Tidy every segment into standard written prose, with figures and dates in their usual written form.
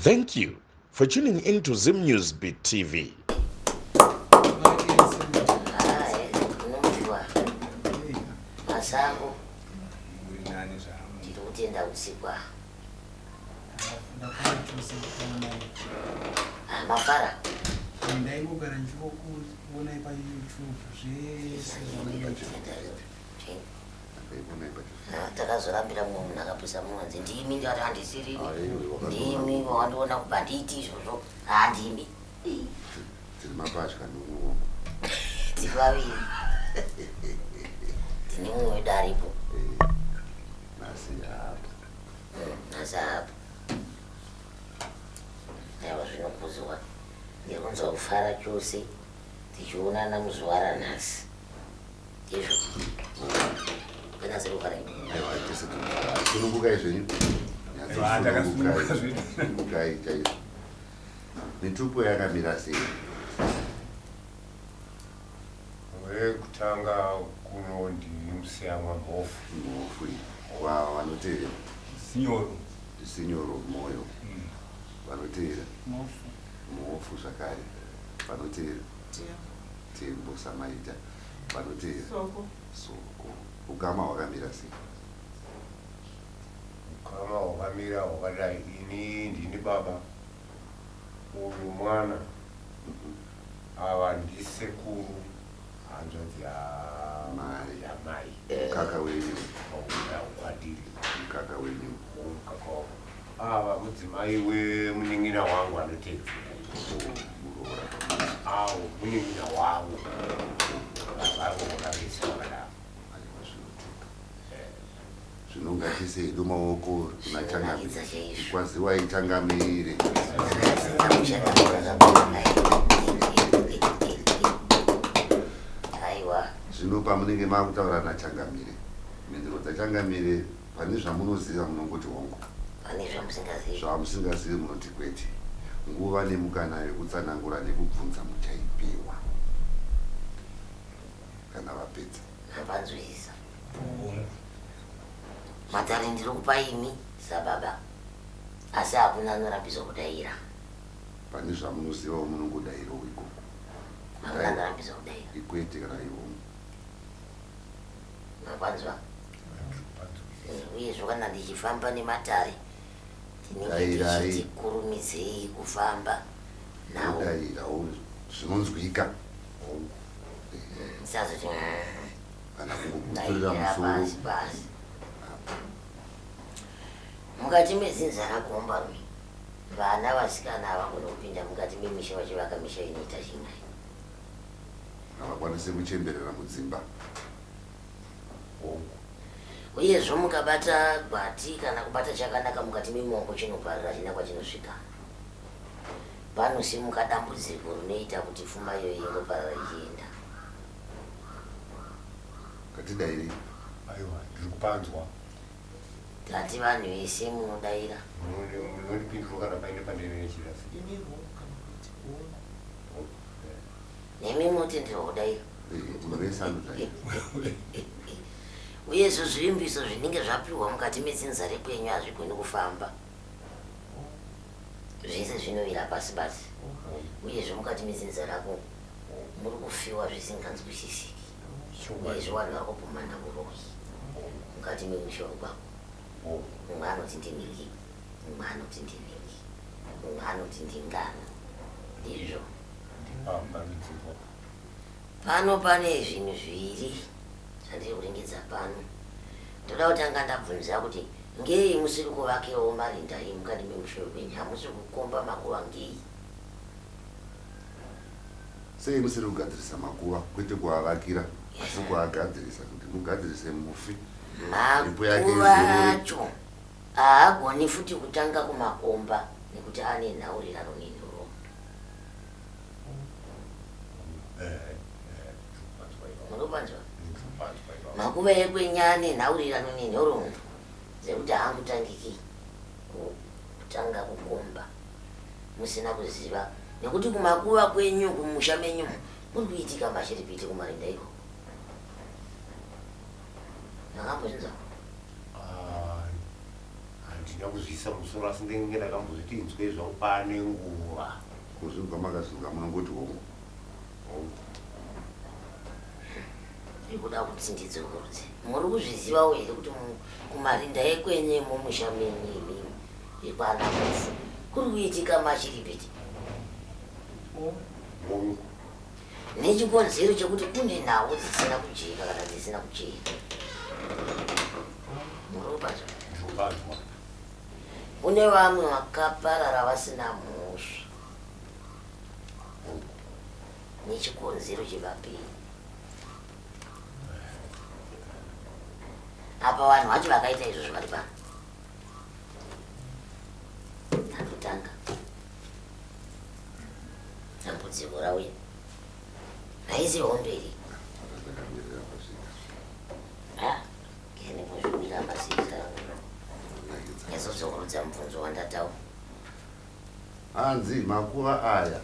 Thank you for tuning in to Zim News Beat TV. Masango tiri kutenda kusikwa. Ah, mafara ndaingogara ndichikuonai payoutube zvese Ah, takazorambira mumwe munhu akapisa mumanzi ndimi ndikati handisirini ndimi wakandiona kubva ndiiti izvozvo handimi tiri mapatya nomwe wangu tiri vaviri tine mumwe wedu aripo eh, nhasi haapo hmm, nhasi haapo aiwa zvinokudzwa ndiri kunzwa kufara chose tichionana muzuva ranhasi Izvo. Kana zero kare. Aiwa tese tinofara. Sunungukai zvenyu. Aiwa, takasununguka zvedu. Sunungukai chaizvo. Mitupo yakamira sei? Wekutanga kuno ndini Museyamwa Mhofu. Mhofu. Wa vanotevera. Sinyoro. Sinyoro Moyo. Vanotevera. Mhofu. Mhofu zvakare. Vanotevera. Tembo. Tembo Samaita. Vanoteera. Soko. Soko. Ukama hwakamira sei? Ukama hwakamira hwakadai, ini ndini baba, uyu mwana, ava ndisekuru hanzvadzi Mai. yamai. Mukaka wenyu. Kwandiri. Mukaka wenyu. Mukaka wangu. Ava mudzimai wemunin'ina wangu anotevera. Muroora. Awo munin'ina wavo. Varoora vese vakadaro. Aiwa zvinotenda. Zvino ngatiise hedu maoko kuna Changamire. Zvinonakidza chaizvo. Kwaziwai Changamire. Aiwa. Zvino pamunenge makutaura naChangamire, mhinduro dzaChangamire Pane zvamunoziva munongoti hongu. Pane zvamusingazivi. Zvamusingazivi munoti kwete. Nguva nemukana yekutsanangura nekubvunza muchaipiwa kana vapedza. Mapanzwisisa. Matare ndiri kupa imi sababa asi hakuna anorambidzwa kudaira. Pane zvamunozivawo munongodairawo ikoko. Hakuna anorambidzwa kudaira. Ikwete kana ihongu. Mapanzwa? Uyezve kana ndichifamba nematare tinenge tichiti kurumidzei kufamba nawo. Dairawo zvinonzwika. Musazoti kana kungogutsurira musoro pasi pasi. Mukati medzinza raGombarume vana vasikana havagoni kupinda mukati memisha vachivaka misha inoita chimwe. Havakwanise kuchemberera mudzimba. Hongu. Uyezve mukabata gwati kana kubata chakanaka mukati memaoko chinoparira hachina kwachinosvika. Panosimuka dambudziko rinoita kuti pfuma iyoyo ingoparara ichienda. Ngatidairei. Aiwa, ndiri kupanzwa. Tati vanhu vese munodaira. Munondipindura kana paine pandinenge ndichirasa. Ini hongu kana kuti hongu. Nemi munotenderwa kudaira. Munhu wese anodaira. Uyezve zvivimbiso zvinenge zvapiwa mukati medzinza rekwenyu hazvigoni kufamba. Zvese zvinovira pasi basi. Uyezve mukati medzinza rako muri kufiwa zvisinganzwisisiki. Uyezve vanhu vari kupumhana uroyi mukati memusha wekwako. Mumwe anoti ndinhingi, mumwe anoti ndinhingi, mumwe anoti ndingana. Ndizvo. Pano pane zvinhu zviviri zvandiri kuringidza pano. Ndoda kutanga ndabvunza kuti ngei musiri kuvakirawo marinda mukati memusha wekwenyu? Hamusi kukomba makuva ngei? Sei musiri kugadzirisa makuva kwete kuavakira asi kuagadzirisa kuti mugadzirise mufi mhepo yake Makuva izorore. acho haagoni futi kutanga kumakomba nekuti ane nhaurirano nenhoroondo. Munopanzwa? Makuva ekwenyu ane nhaurirano nenhoroondo dzekuti haangotangiki kutanga kukomba musina kuziva nekuti kumakuva kwenyu kumusha menyu muri kuitika mashiripiti kumarinda ikoko. Makambozvinzwa? Ah, Handina kuzviisa musoro asi ndenge ndakambozviti inzwei zvangu pane nguva. Kuzvinzwa makazvinzwa munongoti hongu. Hongu. Ndikuda kuti ndidzokorodze. Muri kuzvizivawo here kuti kumarinda ekwenyu emumusha menyu imimi ekwana Mhofu kuri kuitika mashiripiti? Hongu. Nechikonzero chekuti kune nhau dzisina kujeka kana dzisina kuchena. Muri kupanzwa? Ndinopanzwa. Kune vamwe vakaparara vasina mhosva nechikonzero chevapenyu. Apa vanhu vacho vakaita izvozvo vari pano. Tatotanga. Dambudziko rauya. Haisi hondo iri. Takamirira pasvika. Ah, kene kuzvimira masisa. Nakidza. Nyatsodzorudza mubvunzo wandataura. Hanzi makuva aya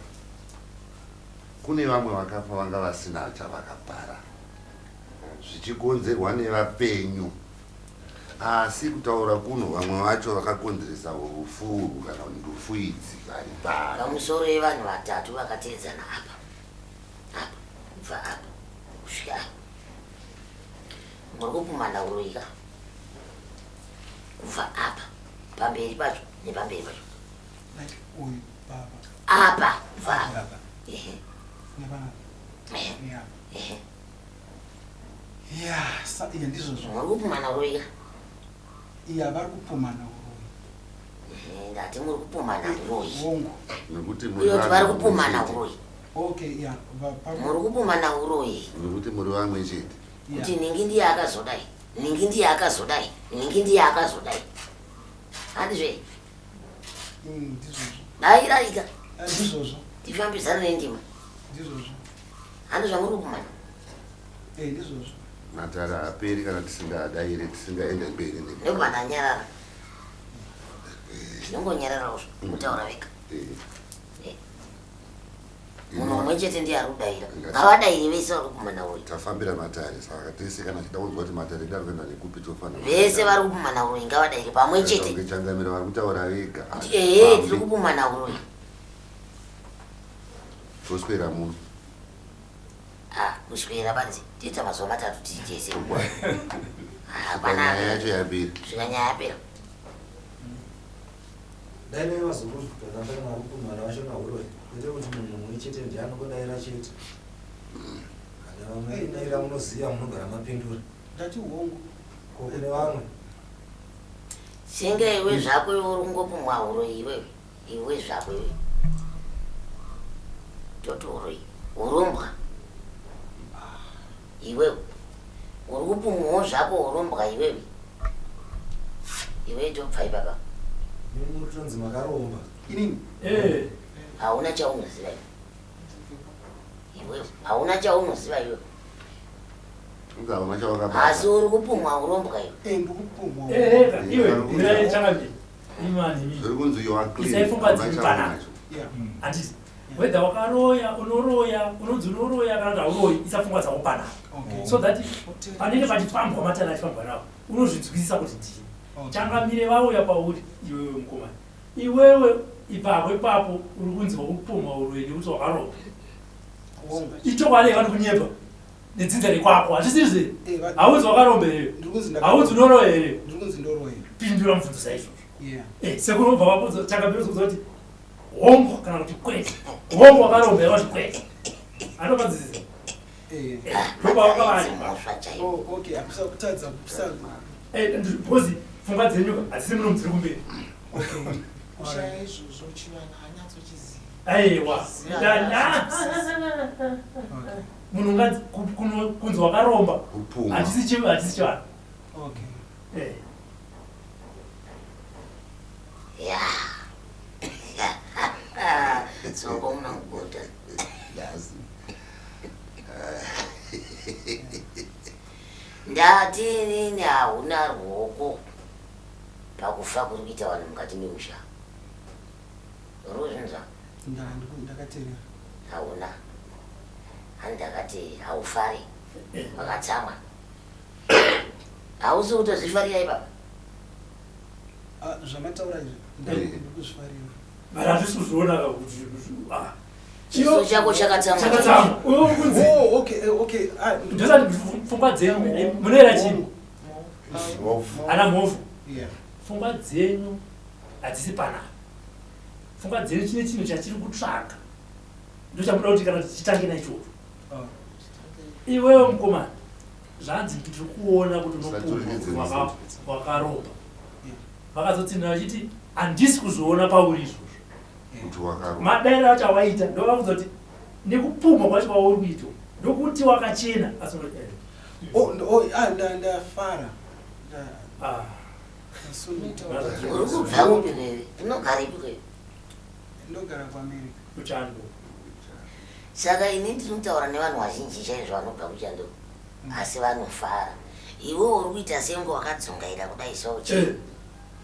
kune vamwe vakafa vanga vasina chavakapara zvichikonzerwa nevapenyu asi kutaura kuno vamwe vacho vakakonzeresa rufu urwu kana kuti ndufu idzi vari pano. Pamusoro yevanhu vatatu vakateedzana apa apa kubva apa kusvika apa muri kupumana uroyi ka kubva apa pamberi pacho nepamberi pacho Like uyu baba. Apa kubva apa. Apa. Ehe. Nepanapa. Ehe. Neapa. Ehe. Ya, sa iya ndizvozvo. Muri kupumana uroyi ka? Iya vari kupumana uroyi. Ehe, ndati muri kupumana uroyi. Hongu. Nekuti muri Uye kuti vari vanhu kupumana vamwe chete. uroyi. Okay, ya, va pa Muri kupumana uroyi. Nekuti muri vamwe chete. Kuti ningi ndiye akazodai, ningi ndiye akazodai, ningi ndiye akazodai. Handizve? Ndizvozvo. Dairarika. Ndizvozvo. Tifambidzane nendima. Ndizvozvo. Handi zvamuri kupumana. Eh, ndizvozvo. Matare haaperi kana tisingadaire tisingaende mberi ne. Ndobva ndanyarara. Ndinongonyararawo kutaura vega. Eh. Munhu mumwe chete ndiye ari kudaira. Ngavadaire vese vari kupumana uroyi. Tafambira matare saka tese kana tichida kunzwa kuti matare edu ari kuenda nekupi tofanira. Vese vari kupumana uroyi ngavadaire pamwe chete. Kunge changamire vari kutaura vega. Kuti ehe tiri kupumana uroyi. Toswera muno. Ah, kuswera panze toita mazuva matatu tiri tese. Svika nyaya yacho yapera. Svika nyaya yapera. Dai dai vazokuzvipana kana vari kupumhana vacho nahuroyi kwete kuti munhu mumwe chete ndiye anongodaira chete. Kana vamwe vedaira munoziva munogara mapindura. Ndati hongu. Ko kune vamwe? Senge iwe zvako iwe uri kungopumwa huroyi iwewe. Iwe zvako iwe. Toti huroyi. Hurombwa. Iwewe. Uri kupumwawo zvako hurombwa iwewe. Iwe tobva ipapa. Imi muri kutonzi makaromba. Inini? Eh. Hauna chaunoziva iwe. Iwewe hauna chaunoziva iwewe. Unzi hauna chawakabata. Asi uri kupumwa hurombwa iwe. Eh, ndikupumwa. Eh, eh, iwe, iwe changamire. Imani imi. Zviri kunzi you are clean. Isai pfungwa Hauna dzenyu panapa. chaunacho. Yeah. Handiti. Whether wakaroya, unoroya, unonzi unoroya kana kuti hauroyi, isa pfungwa dzako panapa. Okay. So that panenge pachifambwa matare achifambwa nawo, unozvinzwisisa kuti ndini. Okay. Changamire vauya pauri iwewe mukomana. Iwewe ipapo ipapo uri kunzi wakupumwa uroyi nekuti wakaromba. Hongu. Ichokwadi here vanokunyepa nedzinza rekwako, hazvisizvo here? Eh, Hauzi wakaromba here? Ndiri kunzi Hauzi unoroya here? Ndiri kunzi ndoroya. Pindura mubvunzo saizvozvo. Yeah. Eh, sekuru vobva vabvunza changamire vozokudza kuti hongu kana kuti kwete. Hongu wakaromba here kana kuti kwete. Anopanzwisisa. Eh. Ndopavakavari. Oh, okay. Hakusa kutadza kusa. Eh, because pfungwa dzenyu hadzisi muno dziri kumberi. Okay. Kushaya izvozvo chivanhu hanyatsochiziva. Aiwa. Munhu unganzi kunzi wakaromba. Kupumwa. Hachisi chivanhu. Okay. Eh. Yeah. Tsoko munangota. Yes. Ndati inini hauna ruoko pakufa kuri kuita vanhu mukati memusha. Ruzvinzwa? Ndakateerera. Hauna. Hani ndakati haufari. Wakatsamwa. Hausi kutozvifarira ipapa. Ah, zvamataura izvi ndikuzvifarira. But hatisi kuzviona ka kuti ah. Chiso chako chakatsamwa. Chakatsamwa. Uyo uri kunzi. Oh, okay, eh, okay. Ah, Ndosati pfungwa dzenyu eh, munoera chii? Mhofu. Ana mhofu. Yeah. Pfungwa dzenyu hadzisi panapa. Pfungwa dzenyu chine chinhu chatiri kutsvaga. Ndochamuda kuti kana tichitange naichocho. Oh. Iwewe mukomana, zvanzi ndiri kuona kuti unopumwa Usaturikidze wakaromba. Yeah. Vakazotsinhira vachiti handisi kuzviona pauri izvozvo. Kuti wakaromba. Madairo acho awaita ndovakudza kuti nekupumha kwacho kwauri kuitwa ndokuti wakachena asi unoti, eh, Oh, oh, ah, ndafara. ah. Ndasununguka. Uri kubva kupi kwewe? Unogara ipi kwewe? Ndogara kuAmerica. Kuchando. Saka ini ndinotaura nevanhu vazhinji chaizvo vanobva kuchando asi vanofara. Iwe uri kuita senge wakadzungaira kudai so Eh, chii?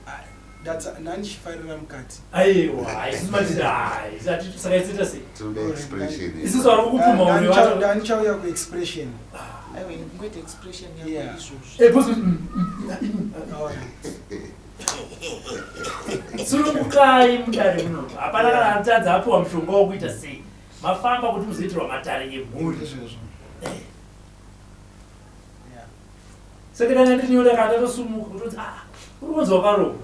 Ah, ndandichifarira mukati. Aiwa, isusu matiti hai, saka isu sei? Tinoda expression. Isusu vari kukupumha uri wacho. Ndandichauya kuexpression. Aiwa, ngoita expression yako Yeah. izvozvo. Eh, boss, Alright. Sunungukai mudare muno. Hapana kana anotadza apiwa mushonga wokuita sei. Mafamba kuti muzoitirwa matare emhuri. Izvozvo. Yeah. Saka dai ndiri kana ndatosumuka kutoti ah, uri kunzi wakaromba.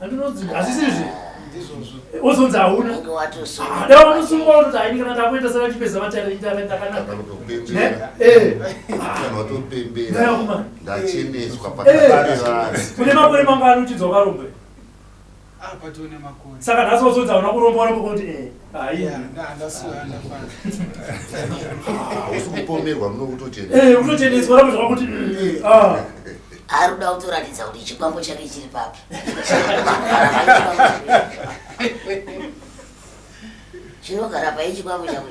Andinonzi hazvisizvi. Ndizvozvo. Wozonzi hauna. Unenge watosununguka. Ah, dai watosumuka wototi haini kana ndakuita saka chipedza matare ndakanaka. Kana kutopembera. Eh. Kana watopembera. Ndaya kumana. Ndacheneswa Eh. pakati pevanhu. Kune makore mangani uchinzi wakaromba? Ah, patone makore. Saka nhasi wozonzi hauna kuromba unopo kuti eh, haini. Yeah, ndasuwa ndafara. Hausi kupomerwa muno kutocheneswa. Eh, kutocheneswa rambo zvakakuti ah. Ari kuda kutoratidza kuti chikwambo chake chiri papi. Chinogara pai chikwambo chako?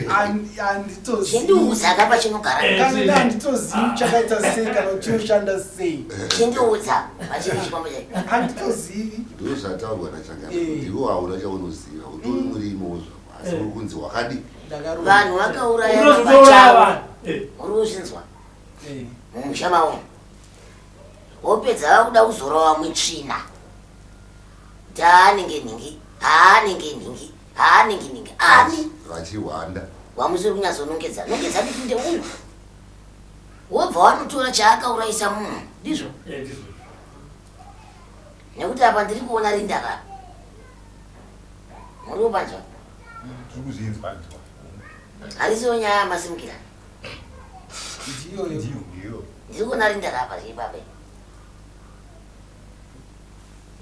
Handitozivi. Chindiudza kapa chinogara. Eh. Kana handitozivi chakaita sei kana kuti chinoshanda sei. Chindiudza pachiri chikwambo chake. Handitozivi. Ndozvataurwa nachangana. Eh. Ndiwo hauna chaunoziva. Utori murimo zvako. Asi uri kunzi wakadi. Ndakaromba. Vanhu vakaurayana Unozotouraya pachavo. vanhu. Eh. Uri kuzvinzwa? Eh. Mumusha mavo. Wopedza vakuda kuzorova mutsvina. Kuti aanenge nhingi, aanenge nhingi, aanenge nhingi. Ani? Vachihwanda. Wamusiri kunyatsonongedza. Nongedza kuti ndeuyu. Wobva wanotora chaakaurayisa munhu. Ndizvo? Eh, ndizvo. Nekuti apa ndiri kuona rinda ka. Muri kupanzwa? Tiri kuzvinzwa. Harisiwo nyaya yamasimukira. Ndiyoyo. Ndiyo. Ndiri kuona rinda rapa riri papa.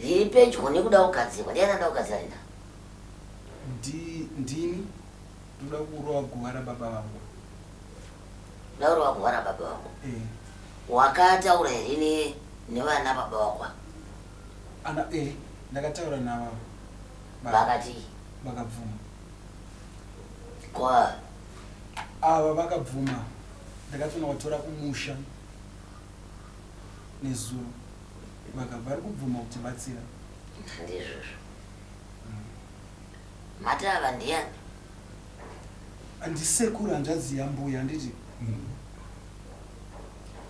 Riri pedyo nekuda kugadzirwa. Ndiani anoda kugadzira rinda? Ndini ndoda kurova guva rababa vangu. Kuda kurova guva rababa vako. Eh. Wakataura here nevana baba vako? Ana eh ndakataura navo. Vakati Vakabvuma. kwa Ava vakabvuma. Ndakatoona vatora kumusha nezuro. Vakabva vari kubvuma kutibatsira. ndizvozvo. Mati ava ndiani? Handisekuru hanzvadzi yambuya handiti?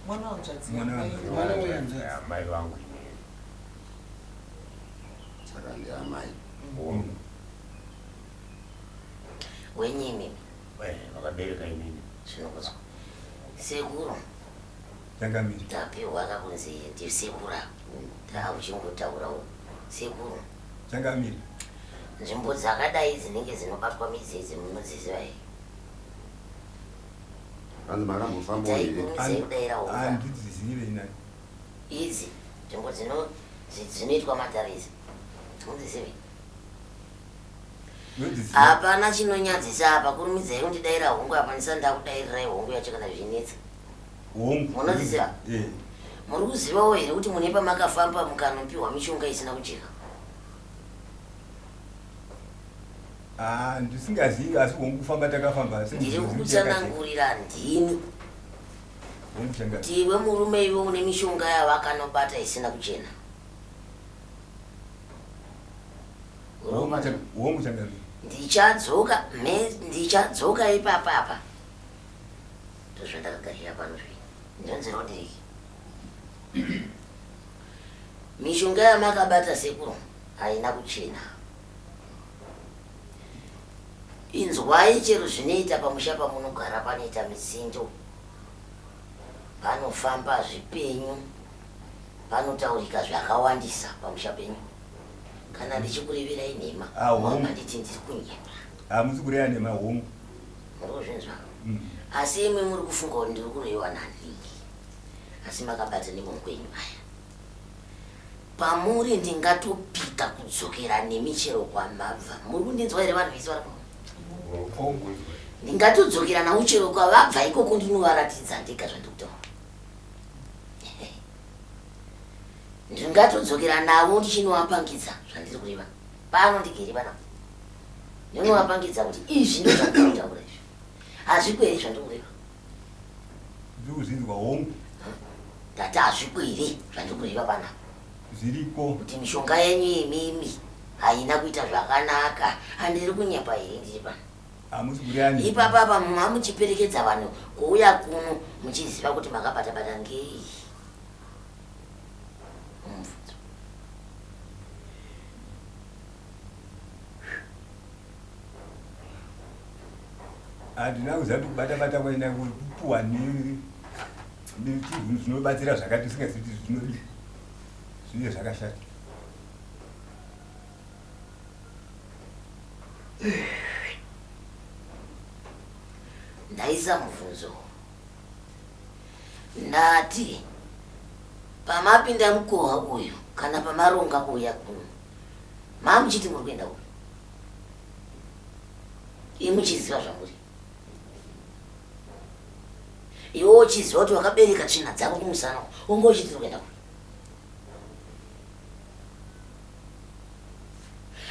Mwana wanzvadzi Mwana yamai. wanzvadzi. Mwana wehanzvadzi. Amai vangu inini. Saka ndiamai. Hongu. Wenyu imimi Eh, vakabereka inini. zvinokudzwa. Sekuru Changamire. tapiwa kakunzi ndisekura. Taakuchingotaurawo. Sekuru Changamire. nzvimbo dzakadai dzinenge dzinobatwa midzi idzi munodziziva here? Vanzi makambofambawo here? Taikurumidza kudaira honga. Handidzizive inani. Idzi nzvimbo dzinoitwa matare idzi munodzizive? Nodziziva. Hapana chinonyadzisa apa kurumidzai kundidaira hongu apa ndisati ndakudairirai hongu yacho kana zvichinetsa. Hongu. Munodziziva? Eh. Muri kuzivawo here kuti mune pamakafamba mukanopiwa mishonga isina kujeka? Ah, ndisingazivi asi hongu kufamba takafamba asi Ndiri ndizivi yakajeka. kukutsanangurira ndini Hongu changamire. kuti iwe murume iwe une mishonga yavakanobata isina kuchena. Hongu changamire. Ndichadzoka ndichadzoka ipapa apa. Ndozvandakagarira pano zvi. Ndinonzi Roderick. Mishonga yamakabata sekuru haina kuchena. Inzwai chero zvinoita pamusha pamunogara panoita mitsindo, panofamba zvipenyu, panotaurika zvakawandisa pamusha penyu. Kana ndichikureverai nhema, Ah, hongu. makanditi ndiri kunyepa. Hamusi kureva nhema hongu. Muri kuzvinzwa? Asi imi muri kufunga kuti ndiri kurewa nani? Asi makabata nemaoko enyu aya. Pamuri ndingatopika kudzokera nemi chero kwamabva. Muri kundinzwa here vanhu vese vari kuno? Ndingatodzokera navo chero kwavabva ikoko ndinovaratidza ndega zvandiri kutaura. Ndingatodzokera navo ndichinovapangidza zvandiri kureva. Pano ndigere panapa. Ndinovapangidza kuti izvi ndozvandiri kutaura izvi. Hazviko here zvandiri kureva? Ndiri kuzvinzwa hongu. Ndati hazviko here zvandiri kureva panapa? Zviriko. Kuti mishonga yenyu imimi haina kuita zvakanaka. Handiri kunyepa here ndiri pano? Hamusi kureva nhema. Ipapa apa mamuchiperekedza vanhu kuuya kuno muchiziva kuti makabata bata ngei? Mubvunzo. Handina kuziva kuti kubata bata kwaina kupuwa nechirungu zvinobatsira zvakati usingazivi kuti zvinodii zvinenge zvakashata. Ndaisa mubvunzo. Ndati pamapinda mukohwa uyu kana pamaronga kuuya kuno mamuchiti muri kuenda kupi? Imi muchiziva zvamuri. Iwe uchiziva kuti wakabereka tsvina dzako kumusana unge uchiti uri kuenda kupi?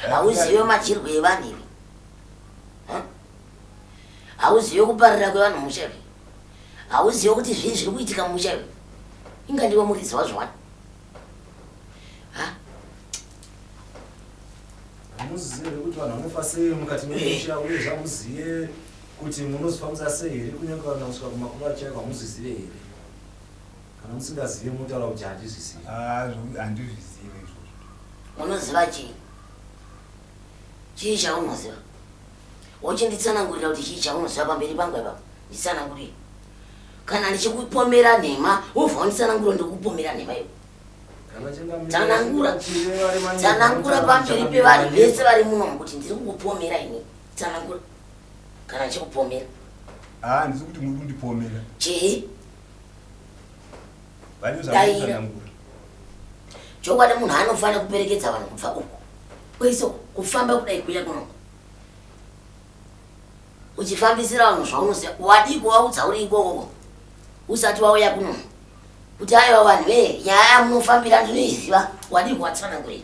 Hauzive madyirwo evanhu iwe. Hauzive kuparira kwevanhu mumusha iwe. Hauzive kuti zvii zviri kuitika mumusha iwe. Inga ndiwe muridzi wazvo wani. Ha? Hamuzive here kuti vanhu vanofa sei mukati memusha uye zvamuzive kuti munozvifambisa sei here kunyange kana kusvika kumakuva chaiko hamuzvizive here? Kana musingazive motaura kuti handizvizive. Ah, handizvizive izvozvo. Unoziva chii? Chii chaunoziva? Wochinditsanangurira kuti chii chaunoziva pamberi pangu ipapo. Nditsanangurire. Kana ndichikupomera nhema, wobva wanditsanangura ndikupomera nhema iwe. Tsanangura. Tsanangura pamberi pevanhu vese vari muno kuti ndiri kukupomera ini. Tsanangura. Kana ndichikupomera. Ah, handisi kuti muri kundipomera. Chii? Vane Daira. zvavanotsanangura. Chokwadi munhu anofanira kuperekedza vanhu kubva uku. Kwese uku, kufamba kudai kuya kuno. Uchifambisira vanhu zvaunoziva. Wadii kuvaudza uri ikoko usati wauya kuno. Kuti aiwa vanhu vee nyaya yamunofambira ndinoiziva. Wadii kuvatsanangurira.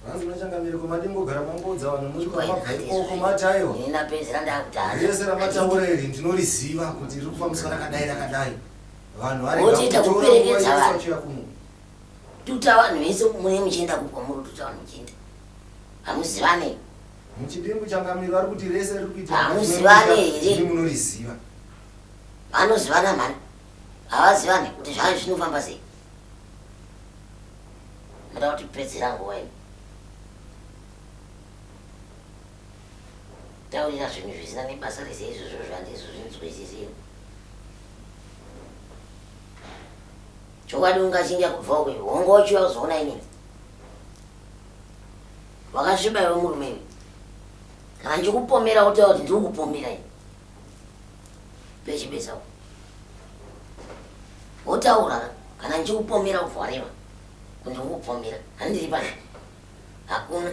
Hanzi unachangamire ko madii ngogara mangoudza vanhu muri kwamabva ikoko mati aiwa. Ini ndapedzera ndakuti Rese ramataura iri ndinoriziva kuti riri kufambiswa rakadai rakadai. Vanhu varega Wotoita kutora kuperekedza nguva yese vanhu. vachiuya kuno. Tuta vanhu vese mune muchienda kupa muri tuta vanhu muchienda. Hamuzivane. Muchidimbu changamire vari kuti rese riri kuitika Hamuzivane here? Imi munoriziva. Vanozivana mhani. Havazivane kuti zvayo zvinofamba sei. Muda kutipedzera nguva imi. Taurira zvinhu zvisina nebasa rese izvozvo zvandizozvinzwisisi. Chokwadi ungachinja kubva uko iwe. Wonga uchiuya kuzoona inini. Wakasviba iwe murume iwe. Kana ndichikupomera wotaura kuti ndiri kukupomera ini. Pechibesa uko. Wotaura kana ndichikupomera ubva wareva. Kuti ndiri kukupomera. Handiri pana. Hakuna.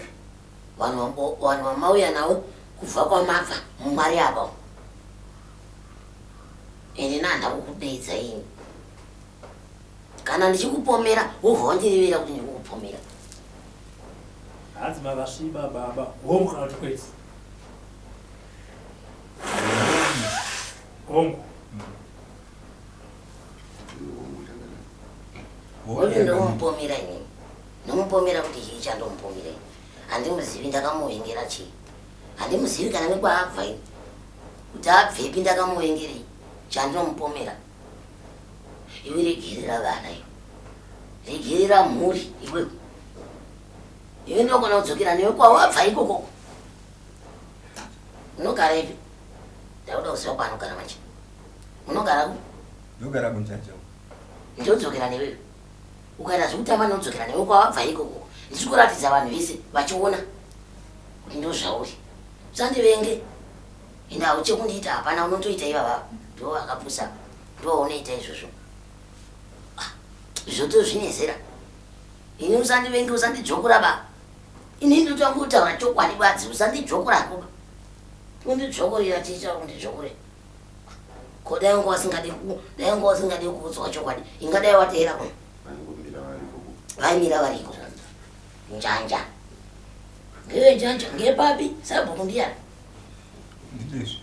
Vanhu vanhu vamauya navo kubva kwamabva mumari apa. Ende nanda kukudeedza ini. Kana ndichikupomera wobva wandirevera kuti ndiri kukupomera. Hanzi makasviba baba. Hongu kana kuti kwete? Hongu. Uyu ndomupomera inini. Ndomupomera kuti chii chandomupomera ini. Handimuzivi ndakamuvengera chii. Handimuzivi kana nekwaabva ini. Kuti abvepi ndakamuvengerei chandinomupomera. Iwe regerera vana iwe. Regerera mhuri iwewe. Iwe ndinogona kudzokera newe kwawabva ikoko. Unogara ipi? Ndakuda kuziva kwaanogara manje. Unogara ku? Ndogara kunjanja. Ndodzokera newe. Ukaita zvekutamba ndinodzokera newe kwawabva ikoko. Ndichikuratidza vanhu vese vachiona kuti ndozvauri. Usandivenge. Ende hauche kundiita hapana unotoita ivava. Ndivo vakapusa. Ndivo unoita izvozvo. Ah, zvotozvinezera. Ini usandivenge usandidzvokora ba. Ini ndinotoda kutaura chokwadi badzi usandidzvokora hako ba. Undidzvokorera ticha undidzvokore. Ko dai wanga usingadi ku dai wanga usingadi kuudzwa chokwadi ingadai wateera kuno. Vaingomira variko ku. Vaimira variko. Njanja. Ngewe njanja ngepapi sabhuku ndiyani? Ndideswe.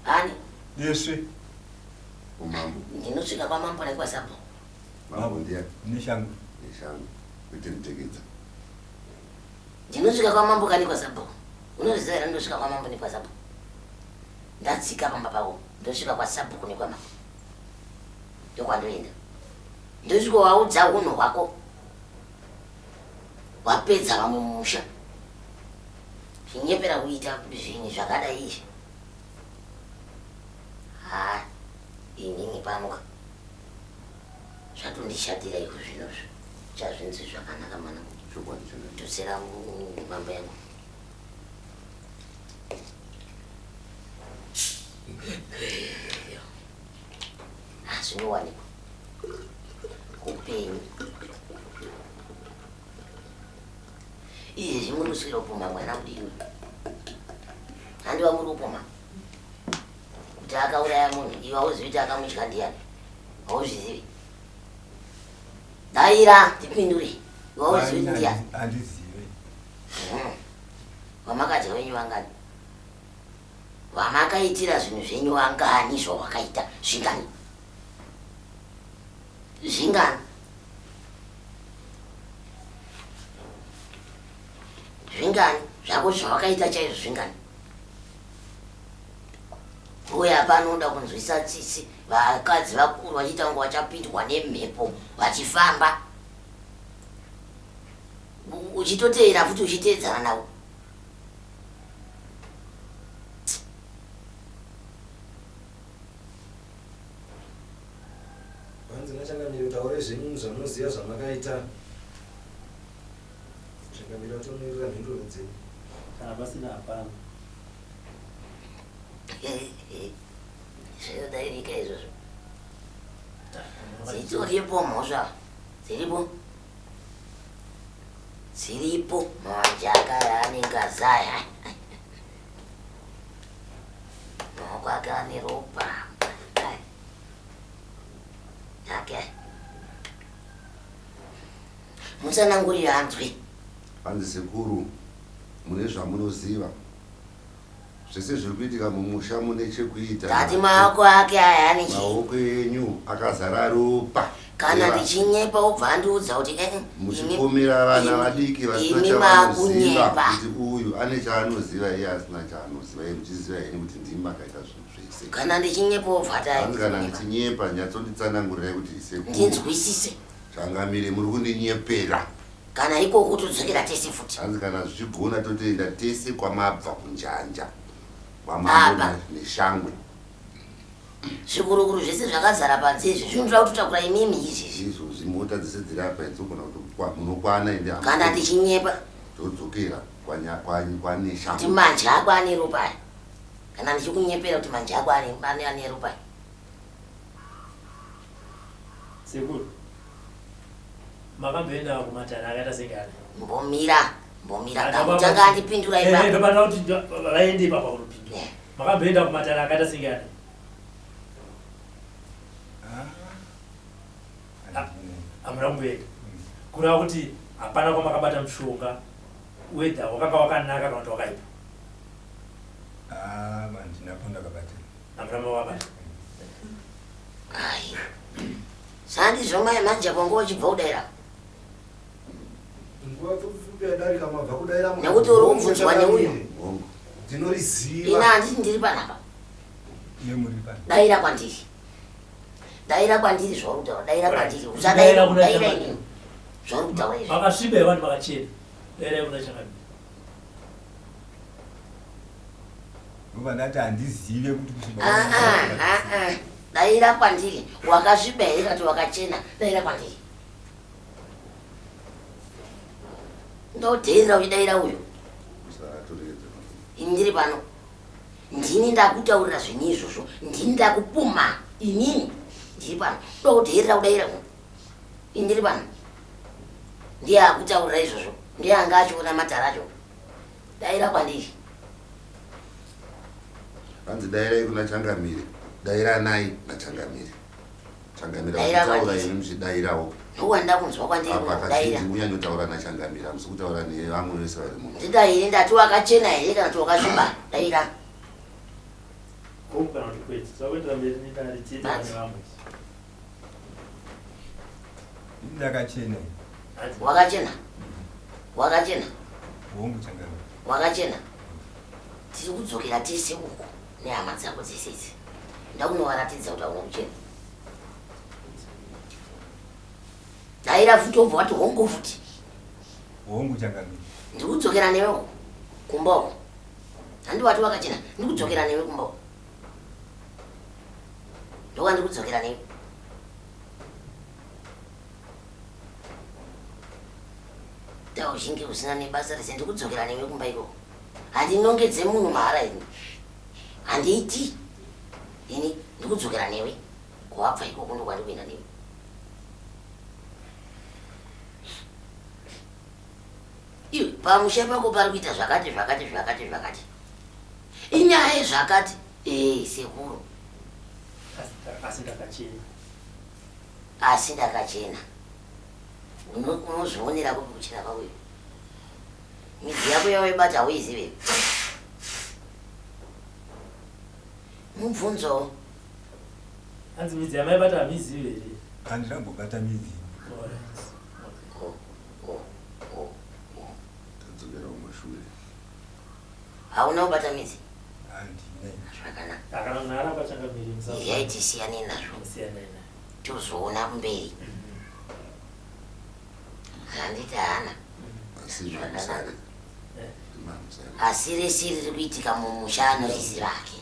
Ani? Deswe. Umambo. Ndinosvika kwamambo nekwasabhuku. Mambo ndiyani? Neshangu. Neshangu. Kwete Mutekedza. Ndinosvika kwamambo kani kwasabhuku. Unozviziva here ndosvika kwamambo nekwasabhuku. Ndatsika pamba pavo ndosvika kwasabhuku nekwamambo. Ndokwandoenda. Ndosvikovaudza hunhu hwako. Wapedza vamwe mumusha. Zvinyepera kuita zvinhu zvakadai izvi. Haa inini pano ka. Zvatondishatira iko zvinozvi. Chazvinzi zvakanaka mwanangu. Chokwadi chanaka. Tutsira mambo yangu. Ah, zvinowanikwa. Upenyu. Izvi muri kuswera kupumha mwana mudiki uyu. Handiwa muri kupumha. Kuti akauraya munhu iwe hauzivi kuti akamudya ndiyani. Hauzvizivi. Daira ndipindure. Iwe hauzivi kuti ndiyani. Handizivi. Vamakadya venyu vangani? Vamakaitira zvinhu zvenyu vangani zvawakaita zvingani? Zvingani? Zvingani? Zvako zvawakaita chaizvo zvingani? Uye panoda kunzwisa tsitsi vakadzi vakuru vachiita kunge vachapindwa nemhepo vachifamba. Uchitoteera futi uchiteedzana navo. Hanzi nachangamire taurai zvenyu zvamunoziva zvamakaita. Changamire vatomirira mhinduro dzenyu. Kana pasina hapana. Zvinodairika izvozvo. Dzitoripo mhosva. Dziripo. Dziripo mawanja aya anenge azaya. Maoko ake ane ropa. Ake. Musanangurire anzwe. Hanzi sekuru mune zvamunoziva zvese zviri kuitika mumusha mune chekuita. Tati maoko ake aya ane chii? Maoko enyu akazara ropa. Kana ndichinyepa obva andiudza kuti eh, eh muchipomera vana vadiki vasina chavanoziva kuti uyu ane chaanoziva iye asina chaanoziva iye muchiziva henyu kuti ndimi makaita zvinhu zvese. Kana ndichinyepa obva ati kana ndichinyepa nyatsonditsanangurirai kuti sekuru ndinzwisise. Changamire muri kundinyepera. Kana ikoko todzokera tese futi. Hanzi kana zvichigona totoenda tese kwamabva kunjanja kwamambo neshangwe. Zvikurukuru zvese zvakazara panze izvi zvinotoda kutotakura imimi izvi. Izvozvi mota dzese dziri apa idzogona kuti munokwana ende kana tichinyepa todzokera kwaneshangwe. Kuti manje ako ane ropa aya. Kana ndichikunyepera kuti manje ako ane ropa aya. Sekuru, makamboenda kumatare akaita senge ani? Mbomira, mbomira. Kutanga andipindura ipapo. Eh, ndobata kuti vaende ipapo kunopindura. Eh. Makamboenda kumatare akaita senge ani? Ah, hamuna kumboenda. Kureva kuti hapana kwamakabata mushonga whether wakanga wakanaka kana kuti wakaipa. Ah, handina pandakabata. Hamuna mawabata. Ai. Sandizvo mai manje apo nguva uchibva kudaira. Nguva pfupi yadarika mabva kudaira Nekuti uri kubvunzwa neuyu. Ndinoriziva. Ina handiti ndiri panapa. Iye muri pana. Daira kwandiri. Daira kwandiri zvauri kutaura. Daira kwandiri. Usadaira daira inini. Zvauri kutaura izvi. Vakasviba here vanhu vakachena? Dairai kuna Changamire. Ndobva ndati handizive kuti kusviba Ah, ah, ah, ah. Daira kwandiri. Wakasviba here kana kuti wakachena? Daira kwandiri. Ndodheerera uchidaira uyu. Usatoregedza. Ini ndiri pano. Ndini ndakutaurira zvinhu izvozvo. Ndini ndakupuma. Inini ndiri pano. Ndodheerera kudaira uyu. Ini ndiri pano. Ndiye akutaurira izvozvo. Ndiye anga achiona matara acho. Daira kwandiri. Hanzi dairai kuna Changamire. Dairanai naChangamire. Changamire Daira vachitaura kwandiri. imi muchidairawo. Ndokwandida kunzwa kwandiri Apa kudaira. kazhinji munyanyotaura naChangamire hamusi kutaura nevamwe vese vari muno. Ndidaire ndati wakachena here kana kuti wakasviba? Daira. Hongu kana kuti kwete. Tinoda kuendera mberi nedare tiende pane vamwe. Ini ndakachena. Wakachena. Wakachena. Hongu Changamire. Wakachena. Tiri kudzokera tese uku nehama dzako dzese idzi. Ndakunovaratidza kuti hauna kuchena. Daira futi wobva wati hongu futi. Hongu Changamire. Ndiri kudzokera newe uku kumba uku. Handi wati wakachena. Ndiri kudzokera newe kumba uku. Ndokwandiri kudzokera newe. Tauzhinge usina nebasa rese ndiri kudzokera newe kumba ikoko. Handinongedze munhu mahara ini. Handiiti. Ini ndiri kudzokera newe. Kwawabva ikoko ndokwandiri kuenda newe. Iwe pamusha pako pari kuita zvakati zvakati zvakati zvakati. Inyaya yezvakati. Ee sekuru. Asi ndakachena. Asi ndakachena. Unozvionera kupi kuchena kwako iwe? Midzi yako yawaibata hauizive. Mubvunzo. Hanzi midzi yamaibata hamuizivi here? Handina kumbobata midzi. Alright. Oh, oh, oh, oh. Tadzokera kumashure. Hauna kubata midzi? Handina. Zvakanaka. Kana munhu aramba Changamire musa. Regai tisiyane nazvo. Musiyane naye. Tozoona kumberi. Handiti haana. Asi zvamusare. Mamusare. Asi rese riri kuitika mumusha anoriziva hake.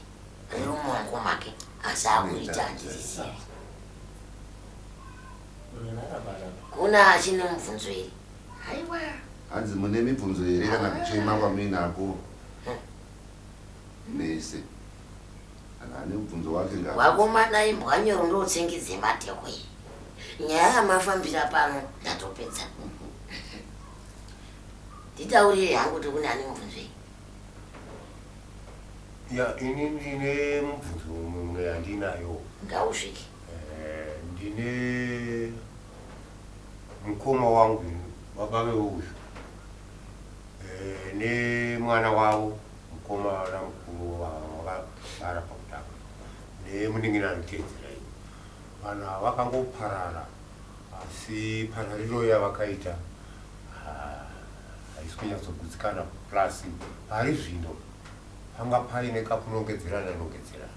Riri mumaoko make. Asi akuita handirizivi. Munhu aramba aramba. Kuna achine mubvunzo here? Haiwa. Hanzi mune mibvunzo here kana kuchema kwamuinako mese. Kana ane mubvunzo wake ngaabvunze. Wakomana imbwa nyoro ndotsengedze matehwe. Nyaya yamafambira pano ndatopedza. Nditaurire hangu kuti kune ane mubvunzo here? Ya, ini ndine mubvunzo mumwe yandinayo. Ngausvike. Ndine mukoma wangu baba veuyu nemwana wavo mukoma namukuru vakagara pakutanga nemunin'ina anoteedzera ini. Vanhu ava vakangoparara asi parariro yavakaita haisi kunyatsogutsikana plus pari zvino panga paine kakunongedzerana nongedzerana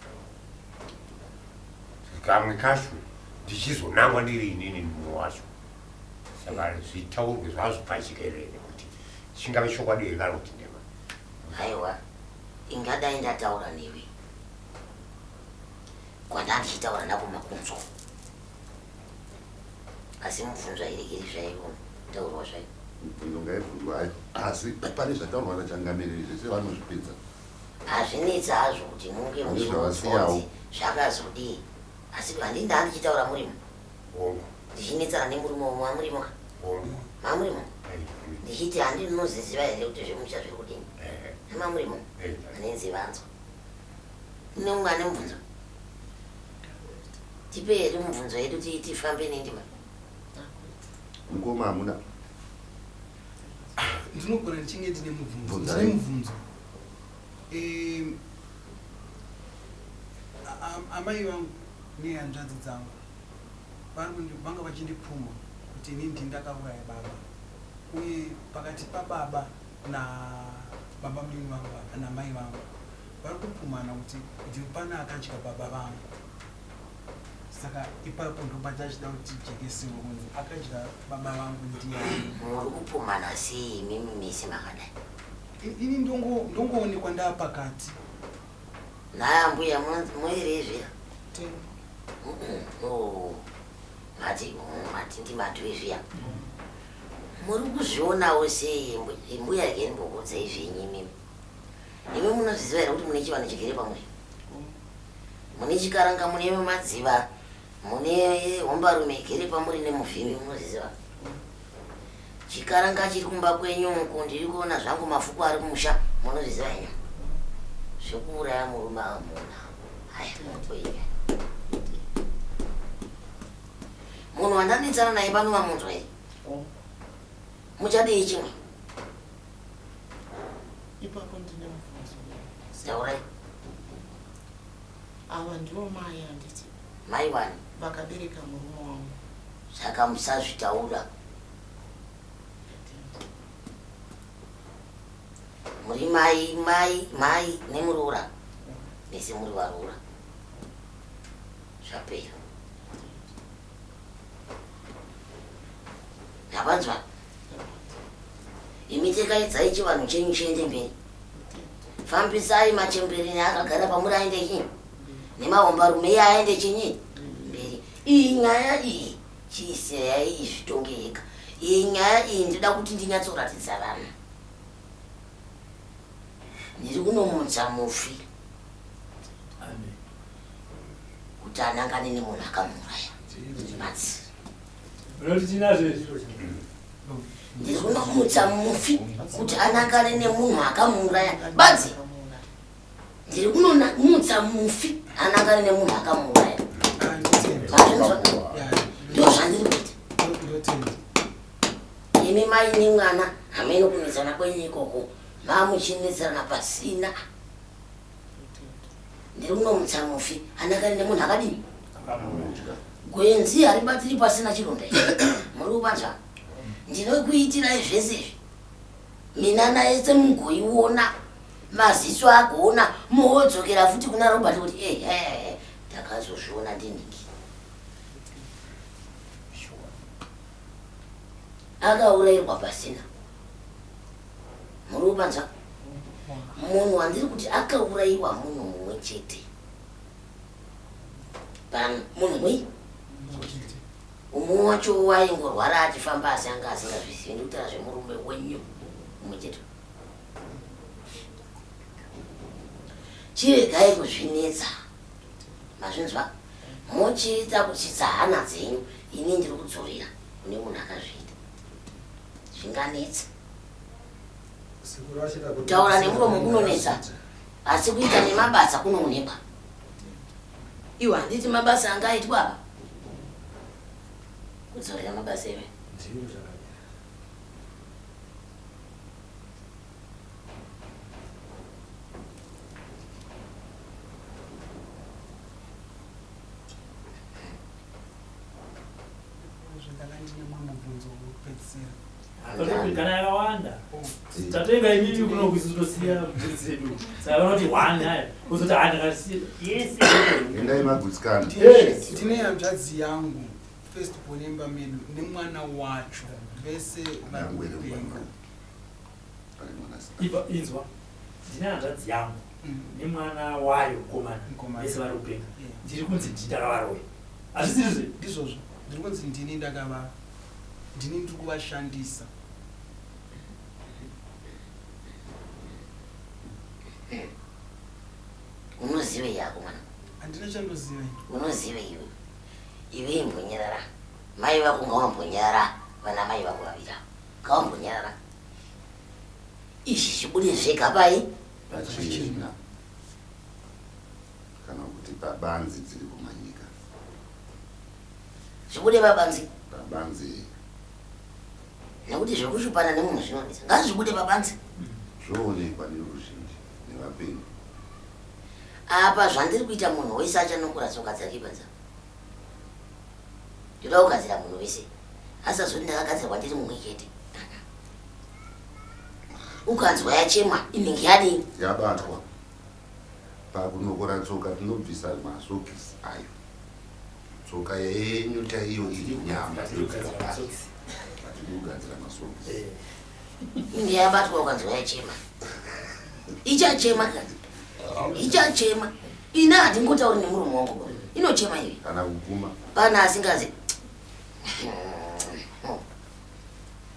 kamwe kacho ndichizonangwa ndiri inini mumwe wacho. Saka zvitaurwe zvazvo pachikerere kuti chingave chokwadi here kana kuti nhema. Haiwa, ingadai ndataura newe. Kwanda ndichitaura nako makunzwa. Asi mubvunzo hairegeri zvayo taurwa zvayo. Mibvunzo ngaibvunzwe hayo. Asi pane zvataurwa naChangamire zvese vanozvipedza. Hazvinetsi hazvo kuti munge Hazvi muchiudzwa zvavasiyawo. kuti zvakazodii. Asi handini ndandichitaura murimo. Hongu. Ndichinetsana nemurume mamurimo ka? Hongu. Mamurimo. Ndichiti handinoziziva here kuti zvemusha zviri kudini? Mamurimo. Anenzi vanzwa. Kune mumwe ane mubvunzo? Tipe here mubvunzo yedu tifambe nendima. Mukoma hamuna. Ndinogona ndichinge ndine mubvunzo. Bvunzai. Ndine mubvunzo. Amai vangu nehanzvadzi dzangu vanga vachindipfuma kuti ini ndini ndakauraya baba. Uye pakati pababa na baba munini vangu namai vangu vari kupumana kuti pane akadya baba vangu. Saka ipapo ndopatachida kuti tijekesewe kunzi akadya baba vangu ndiyani. Muri kupumhana sei imimi mese makadai? Ini ndongoonekwa ndaapakati. Nhai ambuya muirei zviya? Oh, mati mati ndimadhoi zviya. Muri kuzvionawo sei mbuya regai ndimbokuudzai zvenyu imimi. Imi munozviziva here kuti mune chivanhu chigere pamuri? Mune chikaranga, mune madziva, mune hombarume igere pamuri nemuvhimi, munozviziva? Chikaranga chiri kumba kwenyu uko ndiri kuona zvangu mafuku ari kumusha, munozviziva henyu? Zvekuuraya murume amuna. Haya, motoinya. Munhu wandanetsana naye pano mamunzwa here? Muchadei chimwe? Ipapo ndine mubvunzo. Taurai. Ava ndivo mai handiti? Mai wani? Vakabereka murume wangu. Saka musazvitaura. Muri mai mai mai nemuroora. Mese muri varoora. Zvapera. Ndapanzwa. Imi tekaidzai chivanhu chenyu chiende mberi. Fambisai machembere neakagara pamuri aende chinyi nemahombarume iye aende chinyi mberi. Iyi nyaya iyi chiisiyai izvitonge yega. Iyi nyaya iyi ndinoda kuti ndinyatsoratidza vanhu. Ndiri kunomutsa mufi kuti anangane nemunhu akamuuraya. Matsi. Ndiri kunomutsa mufi kuti anangane nemunhu akamuuraya. Badzi. Ndiri kunomutsa mufi anangane nemunhu akamuuraya. Mazvinzwa? Ndozvandiri kuita. Imi mai nemwana hameno kunetsana kwenyu ikoko mamuchinetserana pasina. Ndiri kunomutsa mufi anangane nemunhu akadini? Gwenzi haribatiri pasina chironda ichi. Muri kupanzwa? Ndinokuitirai zvese izvi. Minana yese mugoiona, maziso agoona, modzokera futi kuna Robert kuti ehe ndakazozviona ndiniki. Akaurairwa pasina. Muri kupanzwa? Munhu wandiri kuti akauraiwa munhu mumwe chete. Pano munhu mui umwe wacho waingorwara achifamba asi anga asingazvizivi ndikutaura zvemurume wenyu mumwe chete. Chiregai kuzvinetsa. Mazvinzwa? Mochiita kutsitsa hana dzenyu ini ndiri kudzorera kune munhu akazviita. Zvinganetsa. Kutaura nemuromo kunonetsa asi kuita nemabasa kunoonekwa. Iwe handiti mabasa anga aitwa apa? Kudzorera mabasa iwe. Ndanga ndine mumwe mubvunzo wekupedzisira. Kana yakawanda tatenga imimi kuno kuisi tosiya bvudzi dzedu saka vanoti one haya kuzoti ha ndakasiya yese Endai magutsikana. Ndine hanzvadzi yangu first born yemba medu nemwana wacho vese vari kupenga. Ibva inzwa ndine hanzvadzi yangu nemwana wayo mukomana vese vari kupenga ndiri kunzi ndini ndakavaroya hazvisirizve ndizvozvo ndiri kunzi ndini ndakava ndini ndiri kuvashandisa Unozive yako mwana. Handina chandoziva ini. Unozive iwe. Iwe imbonyarara. Mai vako ngawambonyarara. Vana mai vako vaviri ava. Ngawambonyarara. Izvi zvibude zvega pai? Pachena. Kana kuti pabanzi dziri kumanyika. Zvibude pabanzi. Pabanzi. Nekuti zvekushupana nemunhu zvinonetsa. Ngazvibude pabanzi. Zvoonekwa neruzhinji nevapenyu. Apa zvandiri kuita munhu wese achanokura tsoka dzake panze. Ndoda kugadzira munhu wese. Asazoti ndakagadzirwa ndiri mumwe chete. Ukanzwa yachema inenge yadii? Yabatwa. Pakunokora tsoka tinobvisa masokisi ayo. Tsoka yenyu chaiyo iri nyama Hatidi yotsika kugadzira pasi. masokisi. Hatidi kugadzira masokisi. Inge yabatwa ukanzwa yachema. Ichachema ka. Ichachema. Ina hatingotauri nemuromo wangu ba. Inochema iwe. Kana kuguma. Pana asingazi.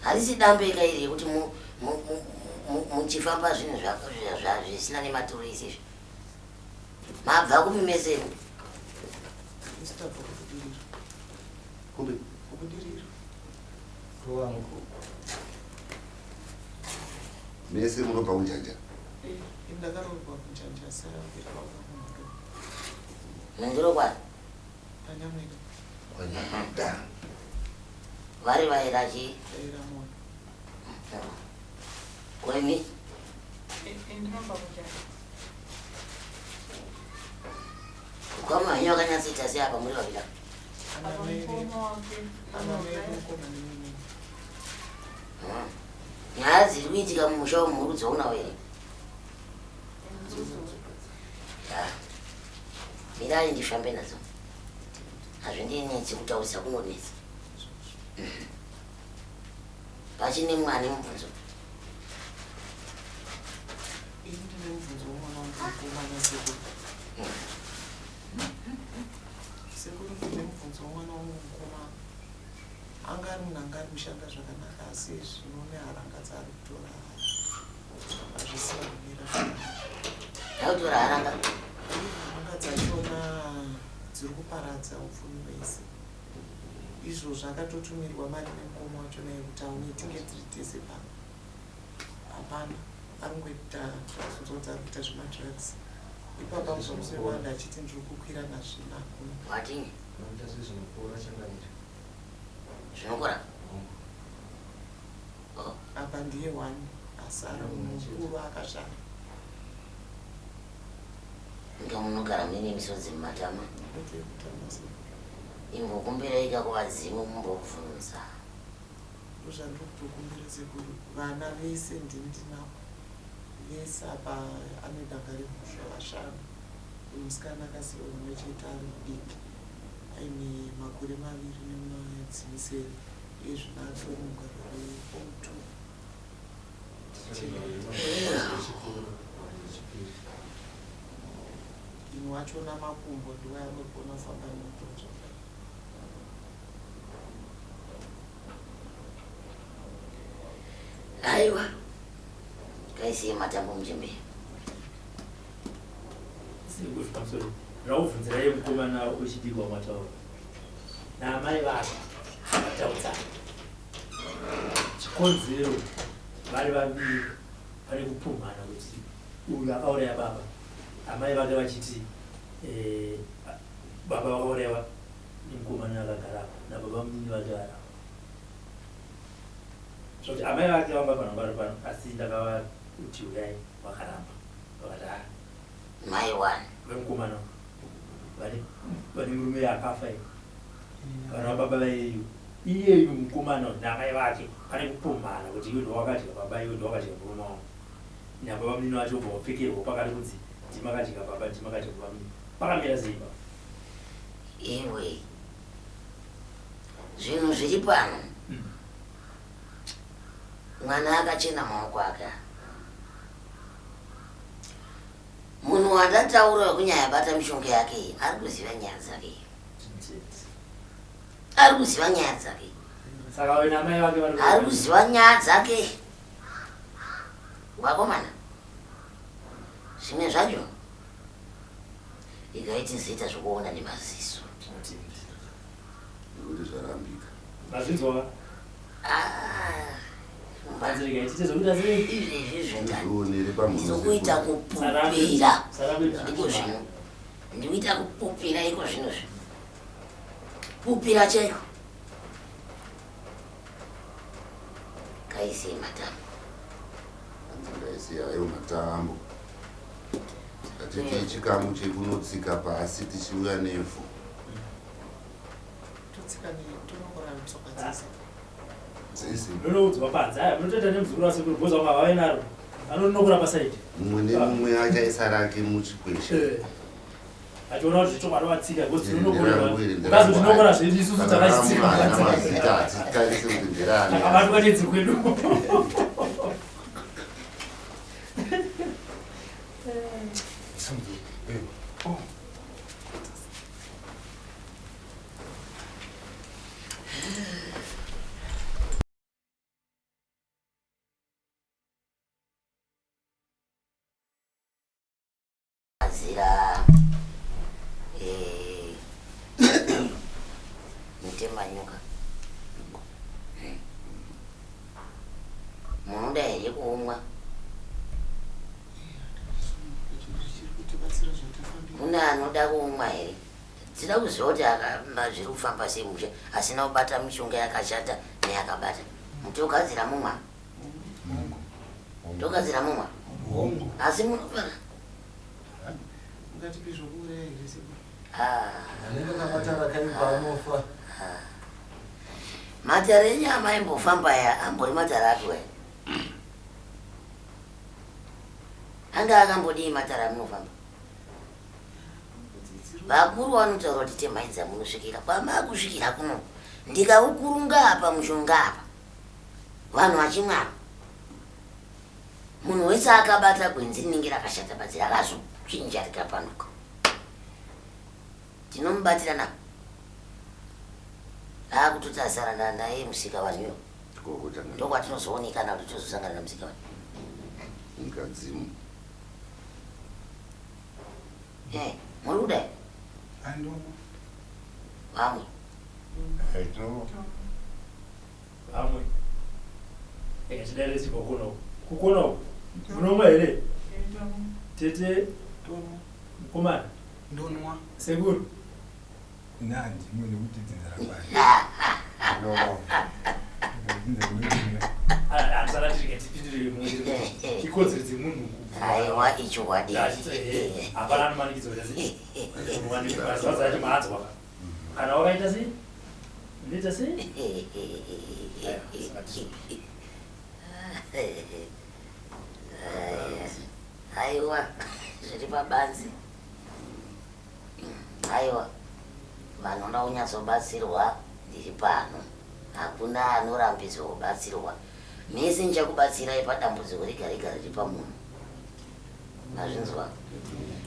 Harisi dambe ka iri yekuti muchifamba zvinhu zvisina nematuro izvi. Mabva kupi mese? Isu tabva kuBudiriro. Kupi? KuBudiriro. Wangu. Mese munobva kunjanja. Eh, ini ndakaroorwa kunjanja asi vabereki vangu vakumhondoro. Mhondoro kwani? Panyamweda. Kwanyamweda. Vari vaera chii? Vaera moyo. Kwemi? Ndinobva kunjanja. Ukama henyu wakanyatsoita sei apa muri vaviri apa? Ana mai vedu. Ana mai vedu mukoma nemumwe. Nyaya dziri kuitika mumusha umu muri kudzionawo here? Ya. Mirai ndifambe nadzo. Hazvindinetsi kutaurisa kunonetsa. Pachine mwana mubvunzo. Ini ndine mubvunzo wemwana wangu mukomana sekuru. Sekuru ndine mubvunzo wemwana wangu mukomana. Anga ari munhu anga ari kushanda zvakanaka asi zvino neharanga dzaari kutora hazvisina kumira zvakanaka. Akutora haranga? Haranga dzachona dziri kuparadza upfumi hwese. Izvozvo akatotumirwa mari nemukoma wacho naye kuti aone tinge tiri tese pano. Hapana, aringoita zvakunzwa kuti ari kuita zvemadrugs. Ipapa kubva musi wewanda achiti ndiri kukwira nazvina hakuna. Watinyi? Vanoita zvezvinokora changamire. Zvinokora? Apa ndiye one asara mukuru akashaya. Inga munogara muine misodzi mumatama. Ndoteyekutama sekuru. Imbokumbirai ka kuvadzimu mumbobvunza. Ndozvandiri kutokumbira sekuru vana vese ndini ndinavo vese apa ane danga remhosva vashanu uyu musikana akasiiwa mumwe chete ari mudiki aine makore maviri nemwedzi misere iye zvino atori mugwaro reform two Ini wachona makumbo ndiwo anogona kufamba nemudonzvo kudai. Aiwa, kaisiye matambo muchembere. Sekuru pamusoro raubvunzirai mukomana wechidiki wamataura naamai vake vataudzana chikonzero vari vaviri pane kupumhana kuti uyu akauraya baba amai vake vachiti eh, baba vakauraiwa nemukomana akagara apa nababa munini vake vari apa zvokuti amai vake vanga pano vari pano asi ndakavakuti uyai vakaramba vakati ah Mai wani. Vemukomana vane vane murume akafa iyo vana vababa vaiyeyu iyeyu mukomana namai vake pane kupumhana kuti iwe ndowakadya baba iwe ndowakadya murume wangu nababa munini vacho ubva wapfekerwa pakati kunzi ndimakadya baba ndimakadya baba munini pakamira sei baba Iwe. Zvinhu zviri pano. Mwana akachena maoko ake. Munhu wandataura wekunyaya bata mishonga yake iyi ari kuziva nyaya dzake iyi. Ari kuziva nyaya dzake. Saka wena amai vake vari Ari kuziva nyaya dzake. Vakomana. Zvimwe zvacho ikaiti zoita zvekuona nemaziso. Nekuti zvarambika. Mazvinzwa? Ah. Hanzi regai tiite zvekuita sei? Izvezvi zvendani. Zvionere pamhuno Ndinokuita sekuru. kupupira. Sarambe Iko zvino. Ndikuita kupupira iko zvino zvi. Pupira chaiko. Kaisei matama. Hanzi ngaisei hayo matambo. Ngatiti chikamu chekunotsika pasi tichiuya nevhu. Totsika tonokora tsoka dzese. Dzese. Munoudzwa panze. Aya munotoita nemuzukuru wasekuru bhoza wanga vave naro. Anonokora pasaidi. Mumwe nemumwe achaisa rake muchikweshe. Eh. Achiona kuti zvechokwadi watsika because tinonokora ukazi tinokora zvedu isusu takachitsika. Hatitarise kuti nderani. Takabatwa nedzi kwedu. Oh. Zira eh, mutemanyuka munoda here kuumwa? Mune anoda kuumwa here? Tinoda kuziva kuti zviri kufamba sei musha asina kubata mishonga yakashata neyakabata. Mutogadzira mumwa. Togadzira mumwa. Asi munofara. Ungatipi zvokuuraya here sekuru? Anenge akabata rakaipa anofa. Matare enyu amaimbofamba aya ambori matare api waya? Anga akambodii matare amunofamba? Vakuru vanotaura kuti temai dzamunosvikira kwamakusvikira kuno ndikaukurunga apa mushonga apa vanhu vachimwa apa munhu wese akabata gwenzi rinenge rakashata badzi rakazochinja rikapanduka tinomubatira na akutoti asara naye musika vanhu iyo ndokwatinozoonekana kuti tozosangana namusika vanhu mukadzimu Eh, muri kudai? Vamwe. Vamwe. Eka tidare chikokona uku. Kukona uku. Munomwa here? Tete. Mukomana. Ndonwa. Sekuru. Ini handimwe nekuti dzinza rakwani. Aiwa ichokwadi. Hapana anomanikidzwa kuti asi maadzwa kana wakaita sei unoita sei Aiwa zviri pabanzi. Aiwa vanoda kunyatsobatsirwa ndiri pano hakuna anorambidzwa kubatsirwa mese ndichakubatsirai padambudziko rega rega riri pamunhu mazvinzwa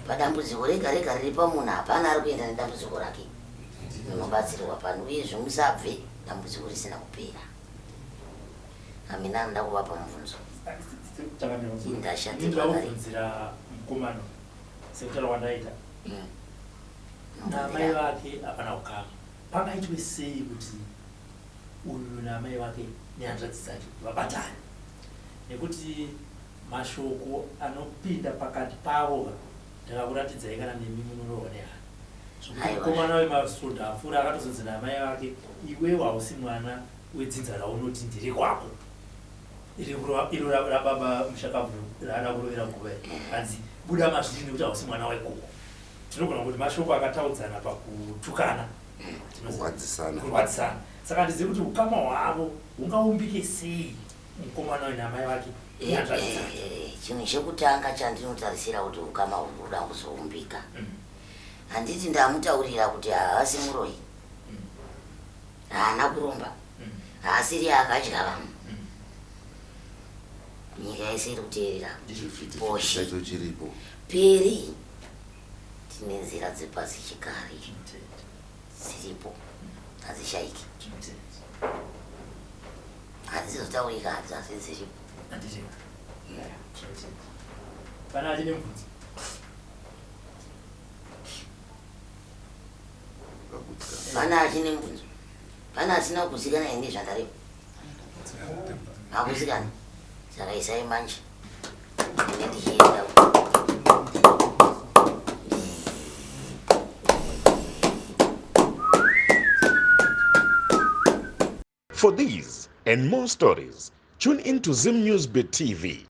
padambudziko rega rega riri pamunhu hapana ari kuenda nedambudziko rake munobatsirwa pano uyezve musabve dambudziko risina kupera amina anoda kuvapa mubvunzo Ndashati ndakubvunzira mukomana sekutaura kwandaita mm. naamai vake hapana kukama pangaitwe sei kuti uyu naamai vake nehanzvadzi dzake vabatane nekuti mashoko anopinda pakati pavo ndakakuratidzai kana nemi munorohwa nehana zvokuti mukomana wemasvondo apfuura akatozonzi naamai vake iwewe hausi mwana wedzinza raunoti ndiri kwako iro rababa mushakabvu raada kurovera guva hanzi buda mazviri nekuti hausi mwana waikoko tinogona kuti mashoko akataudzana pakutukana kurwadzisana kurwadzisana saka handizivi kuti ukama hwavo hungaumbike sei mukomana uyu naamai vake eh, eh, eh, chinhu chekutanga chandinotarisira kuti ukama huri kuda kuzoumbika mm. handiti ndamutaurira kuti haasi muroyi mm. Haana kuromba. Haasiri akadya vamwe. Nyika yese iri kuteerera. Poshe. Chacho chiripo. Peri tine nzira dzepasi chikare dziripo hadzishaiki. Hadzizotaurika hadzo asi dziripo. Pana achine mubvunzo. Pane achine mubvunzo? Pane asina kugutsikana here nezvandareva? Makugutsikana? Saka isai manje. Ndinge ndichienda. For these and more stories, tune in to Zim News Bit TV.